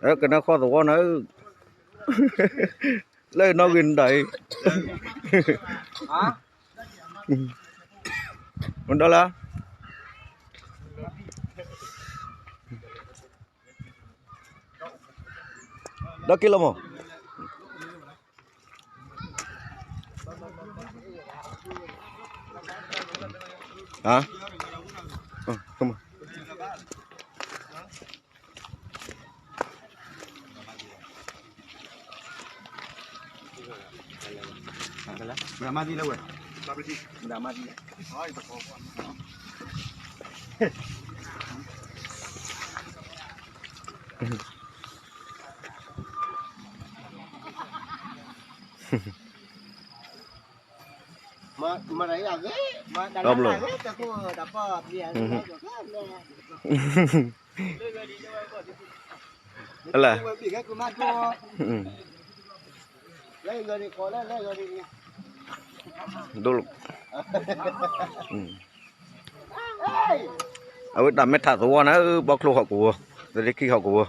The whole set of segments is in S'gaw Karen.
ကနၢ်ဃီသဝီနၤဧၢ, လၢနီၣ်ဂံၢ်နဒၣ်အံၤ, မဒီလၢ, ဒီးက့ၤလီၤမး, ဟါ, မတၤမၤသံလၢဝဲ, မတၤမၤသံလၢ မတၤ, လၢ, ဒိၣ်လၢ, အဝဲတၢ်မဲထးသဝီနၤဧၢ, ဘီချိၣ်ဟီၣ်ကဝီၤ, သရ့ခံဟီၣ်ကဝီၤ,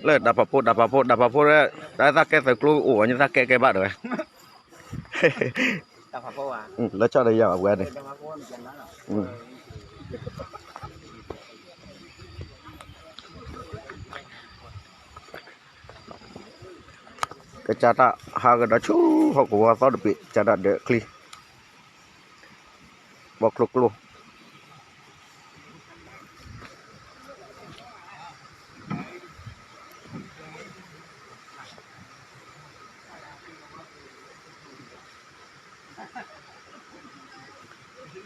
လၢတၢ်ဖးဖိ တၢ်ဖးဖိ တၢ်ဖးဖိ, တၢ်သးကဲသုးကျိအိၣ်အီၤ နသးကဲကဲဘၣ်တဝဲ, လၢဆီဒီးယၤပှၤန့ၣ်, ကစၢ်တၢ်ဟးကဒီးဆူ ဟီၣ်ကဝီၤသီတဘ့ၣ် ကစၢ်တၢ်ဒၢးချံ ဘီချိၣ်ကျိ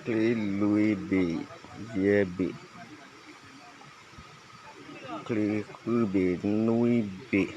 ချံလွံၢ်ဘ့ၣ်ယဲၢ်ဘ့ၣ်, ချံဃုဘ့ၣ်နွံဘ့ၣ်.